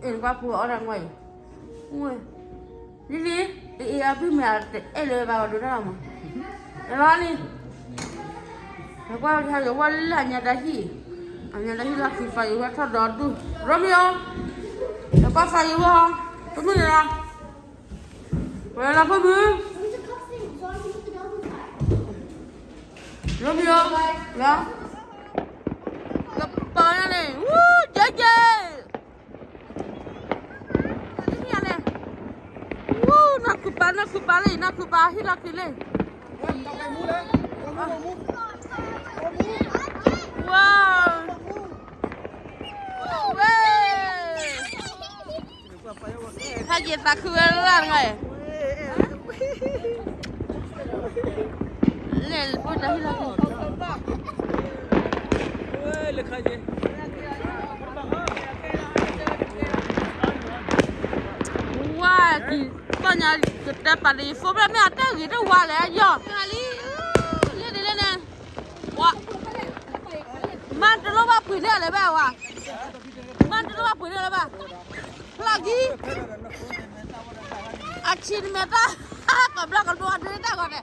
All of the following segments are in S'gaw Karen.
အဲ နကွၢ်ဖိအီၣ်တၢ်ကွၢ်အံၤ, လံလံ, အအံၤအပုၢ်မ့ၢ်အတအဲၣ်လၢဘၣ်အီၤဒိတၢ်လီၤမး, အဲလီၤလံ, နကွၢ်ဝဲတခါက့ၤဝဲလၢအညါတၢ်ဟံၣ်, အညါတၢ်ဟံၣ်လီၢ်ခံ firework ထီၣ်ဒီဒူၣ်, ရိမ့ၤဧိၤ, နကွၢ် firework ဟီ, ဖိမုၣ်န့ၣ်လီၤ, ဝဲလီၤဖိမုၣ်, ရိမ့ၤဧိၤ, လီၤ, ကပၤန့ၣ်, ဝူ, ကဲကဲ နၢ်ခုပၤ နၢ်ခုပၤလံ နၢ်ခုပၤ ဟံၣ်လီၢ်ခံလံ, ဝါ, ဝဲ, ဟဲက့ၤသးခုဝဲလၢ်တဂၤအံၤ, လဲၤပိၢ်တၢ်ဟံၣ်လီၢ်ခံ ဝါကံၤ, သီၣ်ညါကတဲပာ်လၢယဖိဖျဲၣ်မ့ၢ်အတၢ်ဂ့ၤတဝါလဲၣ်ယီၤ, လၢန့ၣ်လၢန့ၣ်, ဝါ, မါတလိၣ်ဘၣ်ပှ့ၤန့ၢ်လၢၤဘၣ်ဝါ, မါတလိၣ်ဘၣ်ပှ့ၤန့ၢ်လၢၤဘၣ်, ဖျါကံၤ, အဆံးနမဲာ်တၢ်, ကဘျီကဘျီ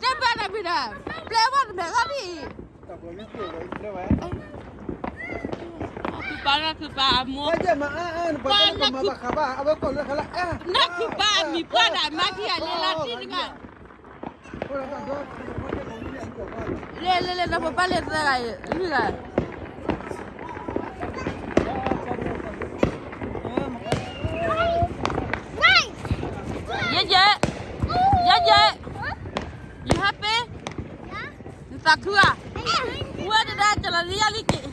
ဒုးတၢ်ဂီၤန့ၣ်, တဲဘၣ်နမံၤဒီး, ပျဲဝဲတမဲာ်ဂီၢ်ဒ်အံၤ, နၢ်ခုပၤ နၢ်ခုပၤအမိၢ်, နၢ်ခုပၤအမံၤပှၢ်ဒီးမါခံဂၤလၢလီၤတံၢ်တဂၤ, လဲၤလဲၤလဲၤ နဖိပၢ်လဲၤသၢဂၤအံၤ, လွံၢ်ဂၤ, ယဲယဲ, ယဲယဲ, you happy? နသးခုဧါ, ဝဲတဒါကလီၤလံယၤလံက့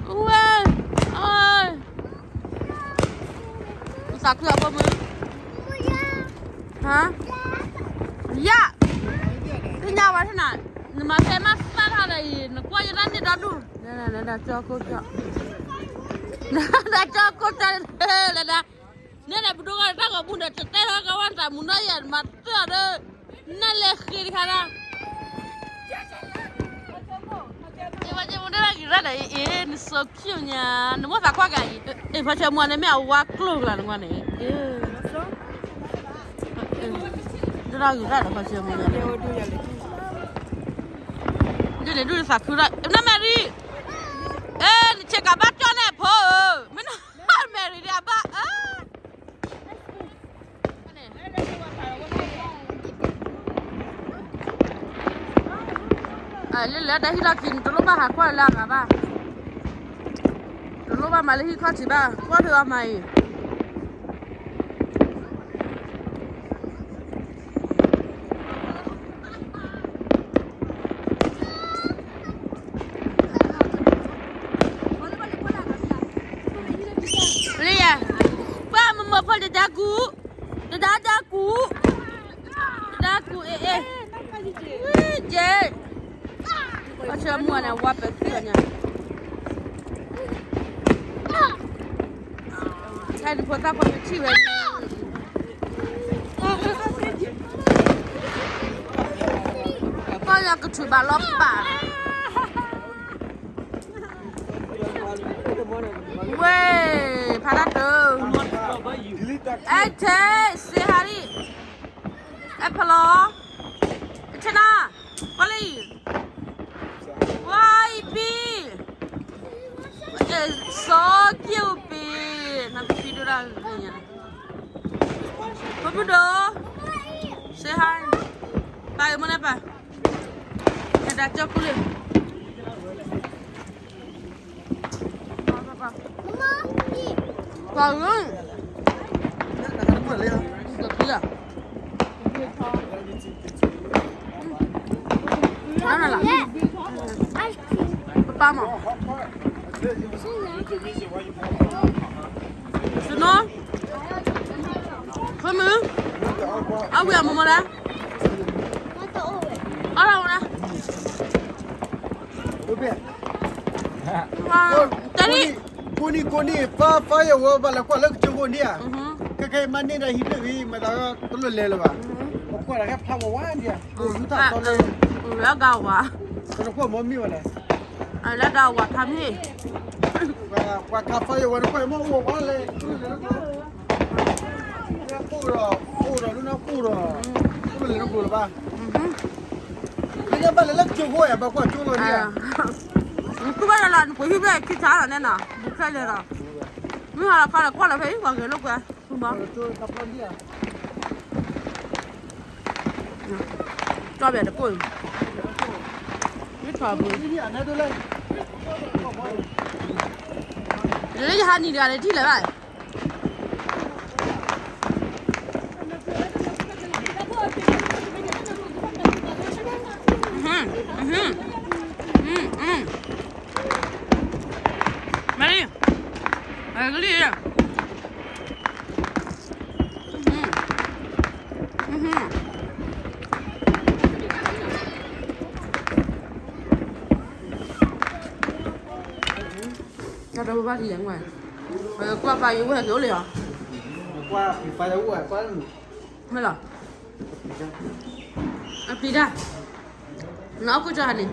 ၤ, ဝဲ, နသးခုဧါဖိမုၣ်, ဟါ, ယၤ, သ့ၣ်ညါဝဲထနၤ, နမၤဖဲမၤသၣ်ထီၣ်ဒီးအံၤ နကွၢ်ယတၢ်န့ၢ်ဒီဒူၣ်, နဒၣ်ကၠီကိၣ်ကၠီ, နဒၣ်ကၠီကိၣ်ကၠီလၢဒၣ်, နဲဒၣ်ပဒိၣ်ဂီၢ်တၢ်ဂီၤမူဒီး တတဲထီၣ်ကဝၢ်တၢ်မူနီၢ်ယဲၢ် မၤတၢ်ဒီး, နဲလဲၤဃ့တခါဒၣ် အ့ ပှၤကဲမိၢ်ဒၣ်ဂံၢ်ရၢ်ဒီး အ့ န so cute ညါ, နမိၢ်သးကွၢ်က့ၤအံၤ, အ့ ပှၤကဲမိၢ်န့ၣ်မ့ၢ်အဝါကျိၣ်ကလါနကွၢ်န့ၣ်, ဒၣ်ဂံၢ်ရၢ်ဒီးပှၤကဲမိၢ်ညါ, ဒ်န့ၣ်ဒုးသးခုရၣ် နမဲာ်ရံ, အ့ နဆဲးကးဘၣ်ကၠီၣ်န့ၣ်ဖိဧၢ, မ့ၢ်နမဲာ်ရံဒီးအဘၣ်, လၢလၢတၢ်ဟံၣ်လီၢ်ခံ နတလိၣ်ဘၣ်ဟးကွၢ်လၢအဂၤဘၣ်, တလိၣ်ဘၣ်မၤလၢဟံၣ်ခီၣ်ထံးဘၣ် ကွၢ်ဖဲအီၤမၤအံၤ လံယၤ, ပှၤမမၢဖိတဒါကူ, တဒါဒါကူ, တဒါကူ အ့ အ့, ကဲ, ပှၤဆၢမုၢ်န့ၣ် ဝါပသံၣ်အီၤညါ, ဟဲနဖိသၣ်ခွါပထံၣ်ဝဲ, ပှၤယကထုးဘၣ်လီၤပာ် ဝဲ, ဖးဒၣ်တၢၢ်, အဲထဲ, စ့ဟါရံ, အဲဖလီၤ, အဲထဲနၤ, ပှၤလံ, ဝါအံၤပံ, စီၤက့ၣ်ပံ, နပံဒိၣ်ဒၣ်ဂ့ၤညါ, ပမုၢ်ဒိၣ်, စ့ဟါ, ပာ်ဂ့ၤမ့ၢ်န့ၣ်ပာ်, နဒၣ်ကၠီကူလံ ပှၤဂ့ၤ, ကဖံလၢ, နနလၢ, ပပၢ်မး, စနိ, ဖိမုၣ်, အဝံၤအမိၢ်မးဒၣ်, အီၣ်လီၤမးဒၣ် တၢ်နံၣ်, ကိးနံၣ်ကိးနံၣ် ပၢ် ပၢ်ယဝဲဘၣ်လဲၤကွၢ်လၢကစၢၢ်ခိၣ်န့ၣ်ဧါ, ခဲခဲအံၤမၤန့ၢ်ဒီးဟံးတဂ့ၤ မၤသးတလိၣ်လဲၤလၢၤဘၣ်, ပကွၢ်တၢ်ခဲဖျါဝဲဝါဒံးဧါ, အိၣ်လူတၢ်သီလၢ, ဂၤဝါ, ပနကွၢ်မ့ၢ်မ့ၢ်ဝဲလဲၣ်, လၢဒၣ်ဝၤထါမ့ၢ် ဝၤခါဖးယဝဲနကွၢ်မ့ၢ်အိၣ်ဝဲလဲၣ်, အိၣ်ဒီး အိၣ်ဒီးလၢနအိၣ်ဒီး အိၣ်လဲၤနကျိၤလၢၤဘၣ်, နဘၣ်လဲၤလၢကၠိဃိယဘၣ်ကွၢ်ကၠိလီၤန့ၣ်, နကူဘၣ်လၢလီၤ နပှ့ၤဟံၣ်ဘၣ်ခံဆါလီၤန့ၣ်နီၤ ဘူးခဲလၢာ်ဒီး, မ့ၢ်ဟးလီၤခါလီၤကွၢ်လီၤဖဲအံၤ ပှၤဂဲၤလိာ်ကွဲ ကူဘီ ကၠီဘၣ်တကိၣ်, မ့ၢ်ထီၣ်ဘူး, လၢယဟးနံၤတဂၤန့ၣ်ထံၣ်လၢၤဘၣ်, မ့ၢ်, မ့ၢ်, မ့ၢ်, တၢ်ဒီဘၣ်ထံၣ်လဲၣ်, ကွၢ်ဖးယိၣ်ဝဲက့ၤအိၣ်လံဟီ, မ့ၢ်လီၤ, အပျံၤတၢ်, နအီၣ်ကိၣ်ကၠီဟါန့ၣ်,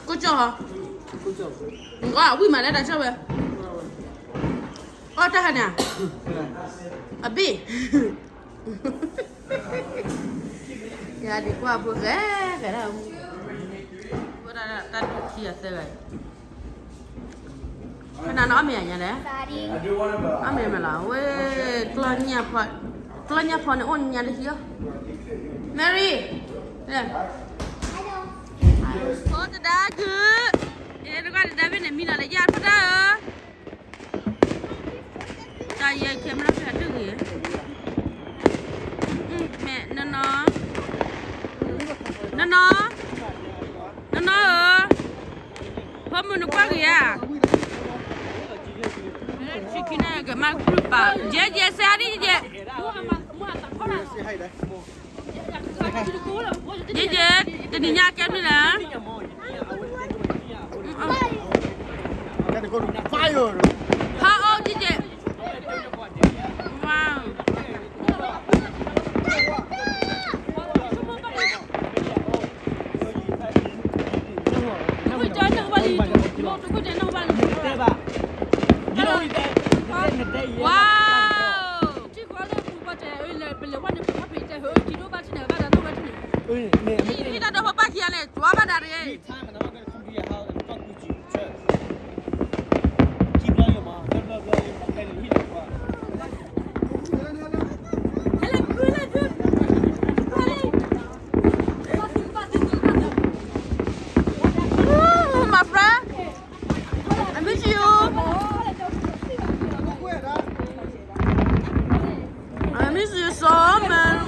ကိၣ်ကၠီဟီ, နကအီၣ်ဝံၣ်မးလၢတၢ်ကၠီဝဲ, အီၣ်တၢ်ဟါန့ၣ်, အဘ့ၣ် ယၤဒံးကွၢ်ဖိဃဲဃဲဒၣ်မူ, ဝဲဒၣ်တၢ်ဒုးခံအသၢဂၤ, ဖဲနၤနအီၣ်မ့ၢ်အညါလဲၣ်, အီၣ်မ့ၢ်မ့ၢ်လီၤ ဝဲ, ကျီညၣ်ဖီန့ၣ် အိၣ်ညါတဟံၣ်အီၤ, Mary, ဖိတဒါကု, အဲ နကွၢ်တဒါဖဲန့ၣ် မံနီၤလၢယၤဖိတဒါဧၢ တၢ်ယဲခဲမရၢဖဲအဒုၣ်ဂ့ၤ, မ့ၢ်, နနီ, နနီ, နနီဧၢ, ဖိမုၣ်နကွၢ်ဂ့ၤဧါ, ဆံခံနကမၤကပြုၢ်ပာ်, ယဲယဲစဲဒ်ယဲ, ယဲယဲ, တနံၤညါကဲမနုၤလဲၣ် How old ယဲယဲ, Wow. တၢ်ဒိးဖိပၢ်ခံဂၤန့ၣ် ကွၢ်ဘၣ်ဒၣ်တဂ့ၤ. Ooh, my friend, I miss you. I miss you so much.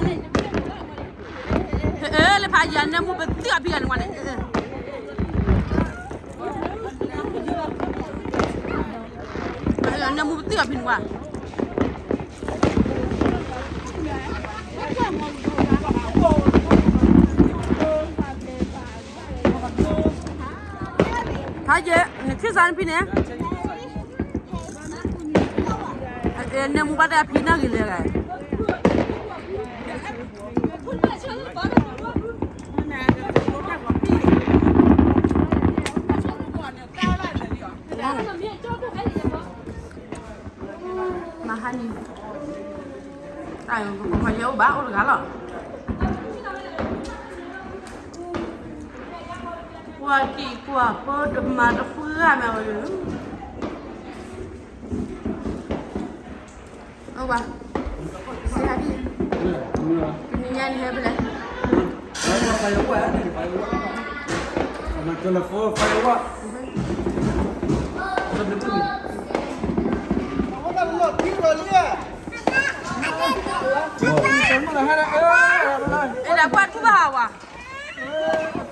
လၢဖးယၤနၢမူပသံၣ်အဖံဂၤန့ၣ်ဝဲန့ၣ်, နၢမူပသံၣ်အဖံန့ၣ်ဝဲ ဖးယဲ, နခ့ၣ်စးနဖံန့ၣ်, နၢမူဘၣ်တၢ်ဖံနၢ်ဂ့ၤလဲၣ်ဂၤ, မဟါနံၤ, တၢ်ယိဖိယဲအိၣ်ဘၣ်အိၣ်တဂၤလီၤ. ကွၢ်ကံၢ်ကွၢ်ဖိတမၤတဃုဂၤမးဝဲ, အိၣ်ဘၣ်, စဟါဒံၣ်, တနံၤညါန့ၣ်ဟဲဖဲလဲၣ်. အဲဒၣ်ကွၢ်ထူဘၣ်ဟးဝ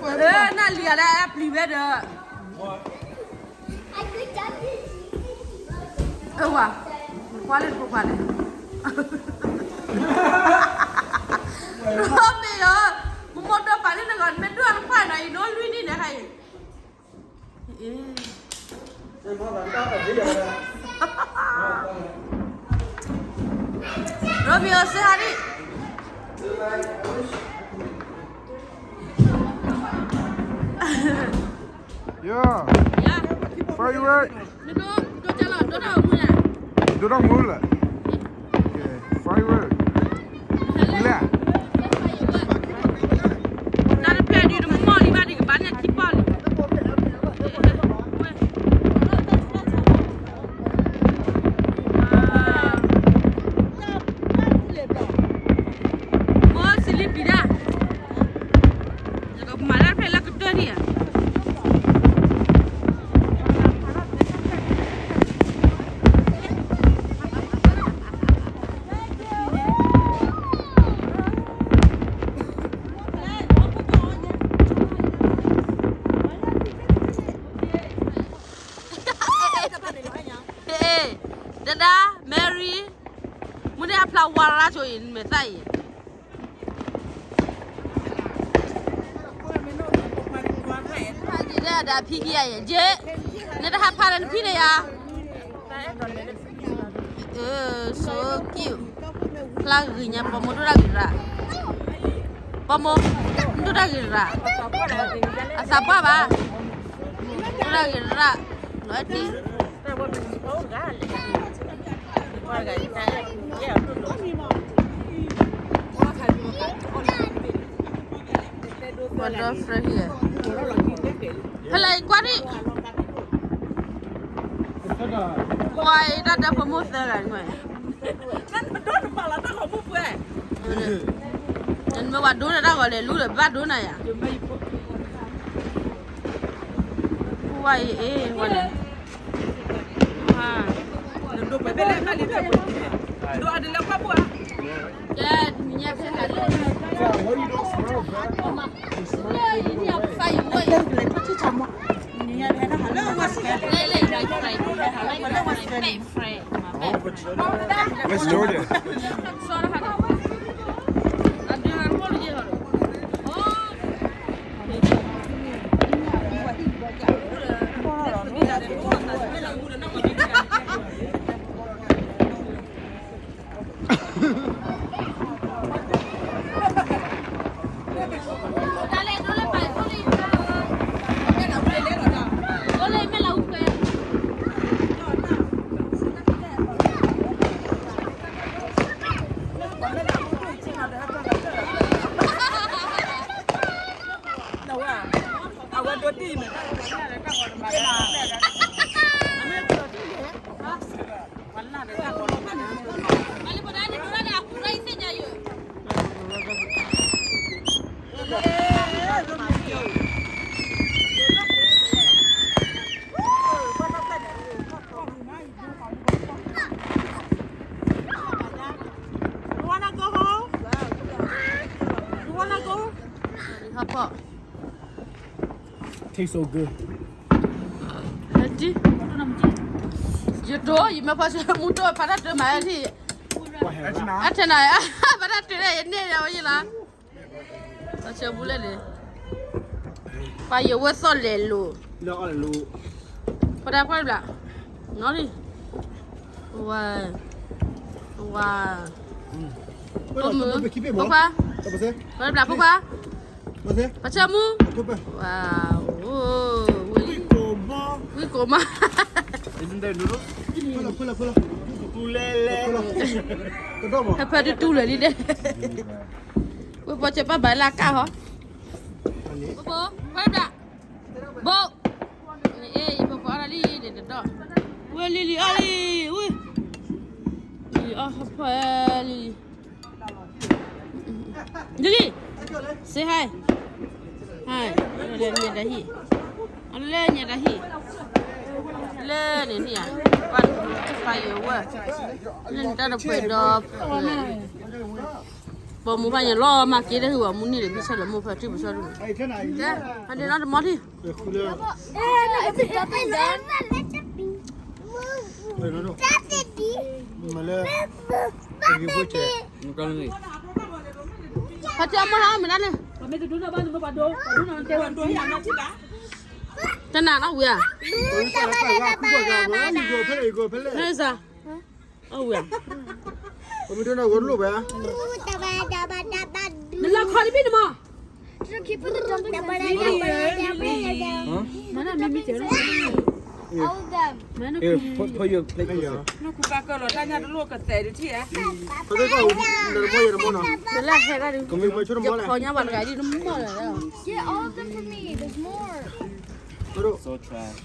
ဲ, နၢ်လံၤအီၤလၢအပျံၤဝဲဒီး အဝဲ, နကွၢ်လၢနဖိခွါန့ၣ်, မ့ၢ်ဧါ, မမိၢ်ဒီးပာ်လၢနဂီၢ် နမ့ၢ်ဒိၣ်နခွါနီၤ ယနိလွံၢ်နံၣ်န့ၣ်ခါအံၤ, အ့, Romeo say hi. Yeah. Firework. ဒိၣ်ဒိၣ်မူလၢ်. Okay. Firework. လဲၣ်. တၢ်တဖျၢၣ်ဒုးတမီၢ်လံဘၣ်ဒုးကဘၣ်န့ၢ်ထံပီၢ်လံ. မ့ၢ်စလံပံၤဒၣ် ယကမၤတၢ်တဖျၢၣ်လၢကတၢၢ်ဒံးဧါ. တဒါ Mary မုၢ်န့ၣ်အဖျါဝါရၣ်ဆိအံၤ နမဲာ်သၣ်အံၤ ဖးဒံးဒၣ်ဒီးဖံခံဂၤယဲၢ်, နတဟးဖးဒီးနဖံန့ၣ်ယၤ. So cute. ဖျါဂ့ၤညါ ပိာ်မုၣ်ဒိၣ်တၢ်ဂ့ၤရၣ်, ပိာ်မုၣ်ဒိၣ်တၢ်ဂ့ၤရၣ်, အသးပှၢ်ဘၣ်, ဒိၣ်တၢ်ဂ့ၤရၣ်, လီၤတံၢ် What the frick ဟဲ, ဖဲလဲၣ်ကွၢ်ဒံး, ကွၢ်အံၤတၢ်ဒၢဖိမိၢ်သၢဂၤန့ၣ်, နမ့ၢ်ဝဲဒိၣ်န့ၣ်တၢ်ဂီၤလဲၤလူလၢဘၣ်ဒိၣ်နၤယၤ, ကွၢ်အံၤအ့ၣ်ဝဲန့ၣ် Where's Jordan? Taste so good. ယတိၢ် ယမ့ၢ်ဖီဆၢ မူတိၢ်ဖးတၢ်တၢ်မၤထံၣ်, အထဲနၤ ဖးတၢ်တၢ်န့ၣ် ယန့ၢ်ယၤဝဲယလီၤ, ဖီဆၢမူလဲၣ်န့ၣ်, ပှၤယဝဲသီၣ်လဲၤလိာ်, ပှၤတၢ်ကွၢ်တဘျီ, နီၢ်လံ, ဝါ, ဝါ, ဖိခွါ, ပှၤတဘျီဖိခွါ ပဆၢမူ, ဝါ, ဝံကိးမး, ဖဲဖဲတူတူလၢာ်လံဒဲး, ဝံပီၤစၢၤပၢ်ဘၣ်လၢအကၣ်ဟီ, ဘိ, ဘိ, ယဖိဖိအီၣ်လံန့ၣ်တဒီး, ဝဲလံလံအီၣ်လံ, ဝံ, လံအီၣ်ဖီလံလံ. Lily, say hi. Hi. လၢညါတၢ်ဟံၣ်, လၢညါတၢ်ဟံၣ်, လၢန့ၣ်န့ၣ်ဧါ, ပှၤတဖၣ်ယဝဲ, လၢနတၢ်တပှဲၤဒီး, ပိာ်မုၣ်ဖးညါလီၤမၢ်က့ၤတၢ်ဟံၣ်ဝဲမူနံၣ်ဒီး ဘံၣ်ဆၢလၢမိၢ်ဖးထံၣ်ပဆၢဒၣ်, ဖးဒ့နီတမီထံၣ် ဖါတံၢ်အမိၢ်ဟါမ့ၢ်ဒၣ်န့ၣ်, တနၤနီၣ်ဝံၤဧါ, န့ၣ်စ့ၢ်, အဝံၤဧါ, နလီၤခီတဘ့ၣ်န့ၣ်မး, Should I keep put the dumplings in? Huh? Mana mimi tero. All of them. Here, put, put your plate closer. နကူပာ်ကၢၢ်လီၤတၢ်ညၣ်တလိၣ်ကသဲးဒုးထံၣ်ဧါ. ခီကီၢ်နမီၢ်ယဲနမီၢ်နီၤ. တလၢဟဲဒၣ်ဒုး ကမ့ၢ်မီၢ်ဆိတမီၢ်လဲၣ်. ယဖီညါဘၣ်တဂၤဒ်နမီၢ်လၢၤ. Get all of them for me. There's more. ခီဒိၣ် So trash.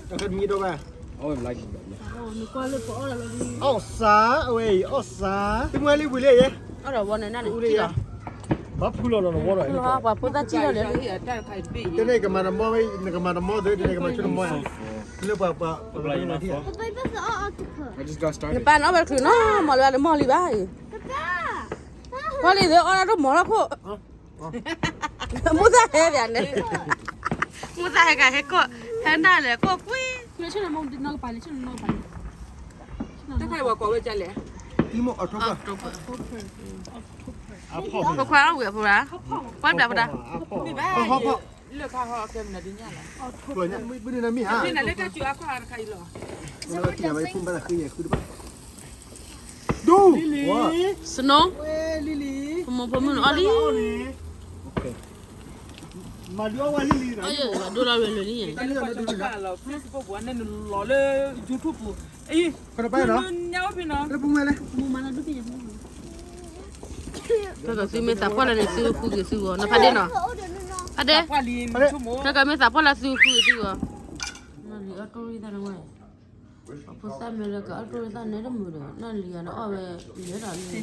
တၢ်ခါတမံၤဒိၣ်ဘၣ်. Oh, I like it. အီၣ်စါ, အဝဲအံၤ အီၣ်စါ, သုမွဲလံဝံၤလံယဲ, အီၣ်ဒီးဝီန့ၣ်နၢ်န့ၣ်လံယဲ, ဘၣ်ဖုလီၤလီၤနဝီဒီး, ပှၤဖိသၣ်ထံၣ်လီၤလၢ, တန့ၢ်ကမၤတမီၢ်, နကမၤတမီၢ်သ့, တန့ၢ်ကမၤဆိတမီၢ်ယါ, လၢပှၤပှၤ, နပၢ်န့ၣ်အီၣ်ဝဲတချုးနီၤ, မၤလၢအတမီၢ်လံဘၣ်အံၤ, ကွၢ်လံသ့ၣ်အီၣ်ဒၣ်တမီၢ်လီၤခိၣ် မူသၣ်ဟဲဒၣ်န့ၣ်, မူသၣ်ဟဲကဟဲကိး, ဟဲနၢ်လဲၣ်ကိးကွံ, တၢ်ခါအံၤပှၤကိးဝဲဒ်လဲၣ်, ဖိခွါအီၣ်ဝံၤအဖိရါ, ပှၤဘျးပဒါ, မ့ၢ်ဘၣ်, လၢခါဟီအကဲမနုၤဒ်ညါလီၤ, မ့ၢ်နမ့ၢ်ဟါ, မ့ၢ်နလၢကၢ်စူၤအခီၣ်အခါအံၤလီၤ, ဒူ, စနိ, ဖိမုၣ်ဖိမုၣ်နအီၣ်လံ, မၤဒုးအီၣ်ဝဲလံလံ, အဒိလီၤလွဲၤလွဲၤလံ, လၢ Facebook ပူၤန့ၣ်နလီၤလၢ YouTube ပူၤ, အံၤ, ညါအိၣ်ဖဲနီၤ, လၢပူၤဝဲလဲၣ်, တၢ်ကသုမ့ၢ်သးပှၢ်လၢန့ၣ်သုဃုက့ၤသုဂီၤ, နီၤဖးဒ့နီၤ, ဖးဒ့, တၢ်ကမ့ၢ်သးပှၢ်လၢသုဃုက့ၤသုဂီၤ, နလံၤအီၣ်တိၢ်ရံၣ်သၣ်နဝဲ, အဖိသၣ်မ့ၢ်လၢကအီၣ်တိၢ်ရံၣ်သၣ်န့ၣ်တမုာ်ဒီး နလံၤအီၤန့ၣ်အီၣ်ဝဲ, လၢဒီးလံ,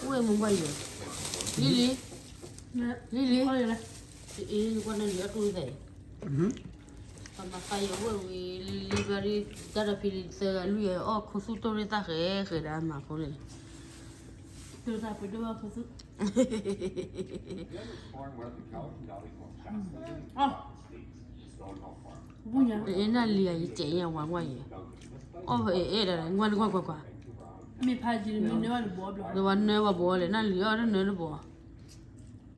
ဝဲမုာ်ဘၣ်ယဲ, လံလံ, လံလံ, အ့ၣ် နကွၢ်နလံၤအီၣ်တိၢ်ရံၣ်သၣ်အံၤ, ပမၤသးယဲဝဲဝံၤလံလံဘျီဒ်, တၢ်ဒီးဖံလံၤသၢဂၤလွံၢ်ဂၤအီၣ်ခူသူၣ်တိၢ်ရံၣ်သၣ်ဃဲဃဲဒၣ်မၤဖိန့ၣ်, တိၢ်ရံၣ်သၣ်ပှ့ၤဒိၣ်ဘၣ်ခူသူၣ် အ့ၣ် နလံၤယဲယတဲာ်ညါဝဲကွၢ်ယဲ, အီၣ်ဝဲအဲၣ်ဒၣ်လဲာ် ကွၢ်ကွၢ်ကွၢ်, မ့ၢ်ဖးယံၤန့ၣ်မ့ၢ်နၢဘၣ်တဘီဘျီ, နဝဲနၢဘၣ်ဘီလဲၣ် နလံၤအီၣ်တနၢတဘီ